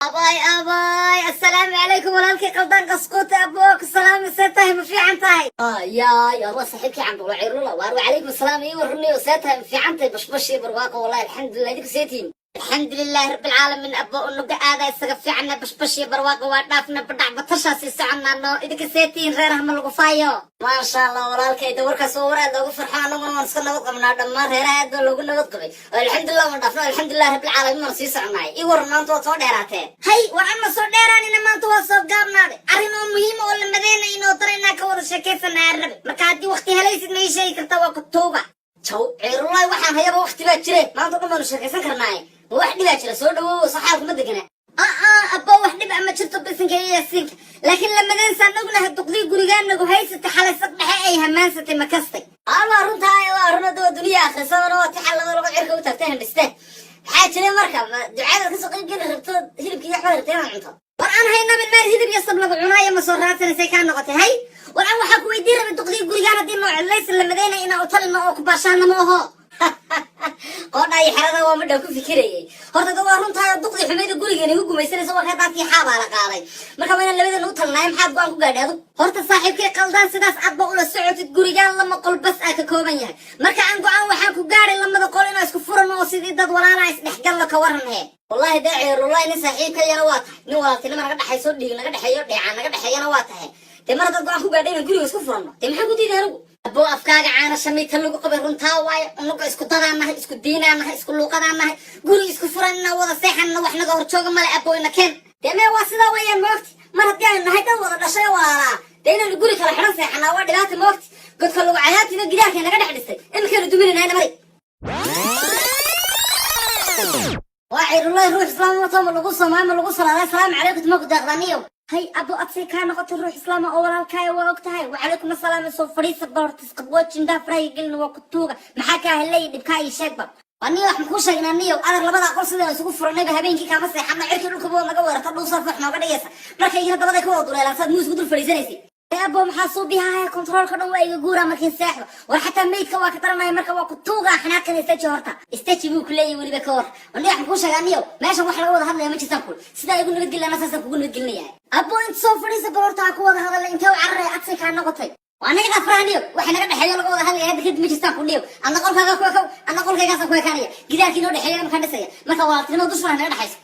Abay, abay, assalaamu calaykum, walaalkii Qaldaan Qasquuta. Abook salaami, see tahay? Ma fiican tahay? Ya waa saaxiibkii Cambula Cirula. Waar, wacalaykum asalaam. Ii warramiyo, see tahay? Ma fiican tahay? Bashbash iyo barwaaqo, wallahi alxamdulilah. Idinku seetiin? Alxamdulilaahi rabbilcaalamiin. Abbo, unuga aada isaga fiicanna, bashbash iyo barwaaqo waa dhaafna, badhac batashaasi soconnaa noo. Idinka seetiin? Reeraha ma lagu faayo? Maasha Allah, walaalkayda, warkaas waa war aad loogu farxo. Annaguna waan iska nabad qabnaa, dhammaan reeraha aad baa loogu nabad qabay oo alxamdulilah waan dhaafno, alxamdulilah rabbilcaalamiin, waan sii soconnaay. Ii waran, maanta waad soo dheeraatee. Hay, war ama soo dheeraanina, maanta waa soo gaabnaaday. Arrin oo muhiim oo la madeyna inoo dara inaa ka wada sheekaysanaa rabe. Marka haddii waqti helaysid, ma ii sheegi kartaa? Waa kutuuga jaw Ceerulaay. Waxaan hayaba waqti baa jire, maanta o dhan baanu sheekaysan karnaaye. Ma wax dhibaa jira? Soo dhawow, saxaalku ma degana. Aa abbo, wax dhib ama jirto, bisinka iyo yaasiinka, laakiin lamadeensaan ognahay duqdii gurigaanagu haysatay xalay saq dhexe ay hamaansatay, ma kastay? Aa, waa runtaa, waa runada, waa duniya akhrisadana, waa ti xal laba cirka u taagtay handhiste. Maxaa jira marka? Ma ducaadaad kasoo qayb geli rabto? Hilibkii waxbaad rabtay inaad cunto? War aan haynabin meel hilib iyo sab lagu cunaayo ma soo raadsanaysay kaa noqotay? Hay, war aan waxaa ku weydiin rabay, duqdii gurigaan haddii noo cidlaysa lamadeynay inaa u talino oo ku baashaana ma aho? Qoodha iyo xerada waa madhow ku fikirayay. Horta da waa runtahay oo duqdii xumayda gurigeena igu gumaysanaysa, waa kaa daadkii xaabaa la qaaday. Marka waa inaan labadeena u talinaay. Maxaad go-aan ku gaadhay adug? Horta saaxiibkay Qaldaan, sidaas aadba ula socotid, gurigaan lama qol bas aa ka kooban yahay. Marka aan go-aan waxaan ku gaadhay lamada qol inaan isku furano oo sidii dad walaala isdhexgallo. Ka waran he? Wallahi dee Ceerullahi, nin saaxiibka yana waa tahay, nin walaaltinimo naga dhexayso, dhiig naga dhexeeyo, dheecaan naga dhexeeyana waa tahay. Dee mar haddaad go-aan ku gaadhay inaan guriga isku furanno, dee maxaan ku diiday anigu? Aboo, afkaaga caana shamiita lagu qabay. Runtaa waayo, unuga isku dadaan nahay, isku diinaan nahay, isku luuqadaan nahay. Guri isku furanna, wada seexanna, wax naga horjooga male. Abooyna keen. Dee mee, waa sidaa weeyaan, moogti? Mar haddii aynu nahay dad wada dhashay oo walaalaa, dee inaynu guri kala xidhan seexanaa waa dhibaata, moogti? Godka lagu cadaabtiba gidaarkay naga dhex dhistay iminkaynu duminayna mari. Waa Ciirullahi, ruux islaam watoma lagu soomaay, ma lagu salaaday? Asalaamu calaykum, ma ku deeqdaniyo? Hay abo, adsay kaa noqotay? Ruux islaama oo walaalkaaya waa og tahay. Wacalaykum asalaam, soo fadhiisa. Balortis qabwoojin daafraaya gelina, waa ku tuuga. Maxaa kaa helay? Dhibkaa iyo sheegba. Waa niyo, wax makuu sheegnaa niyow? Adar, labada qol sidaan isugu furanayba habeenkii kaama seexano. Cirkii dhulkaba waa naga weerarta, dhuusa fuux nooga dhigaysa. Dharkaygina dabaday ka wada duleelaan, saad muus ku dul fadhiisanaysay. Abo, maxaa suubihahaya? Kontroolka dhan waa iga guuraa markiin seexdo. War xataa meydka waa ka daranaya. Marka waa ku tuugaa, xanaaqan istaji. Horta istaji buu ku leeyahay weliba. Ka war niyo, wax makuu sheegaa niyow? Meeshan wax laga wada hadlaya ma jirtaan kul. Sidaa igu nabadgelina, saasaan kugu nabadgelinaya. Abo, inta soo fadhiisa bal horta, ha ku wada hadalla. Intee u cararaya? Adsay kaa noqotay? Waa naga dhafraa niyo, waxa naga dhexeeyo laga wada hadlaya hadda kadib ma jirtaan ku niyo. Adna qolkaaga ku ekow, adna qolkaygaasaan ku ekaanaya. Gidaarkii noo dhexeeya markaan dhisaya. Marka walaaltinimo dushuna naga dhexayso.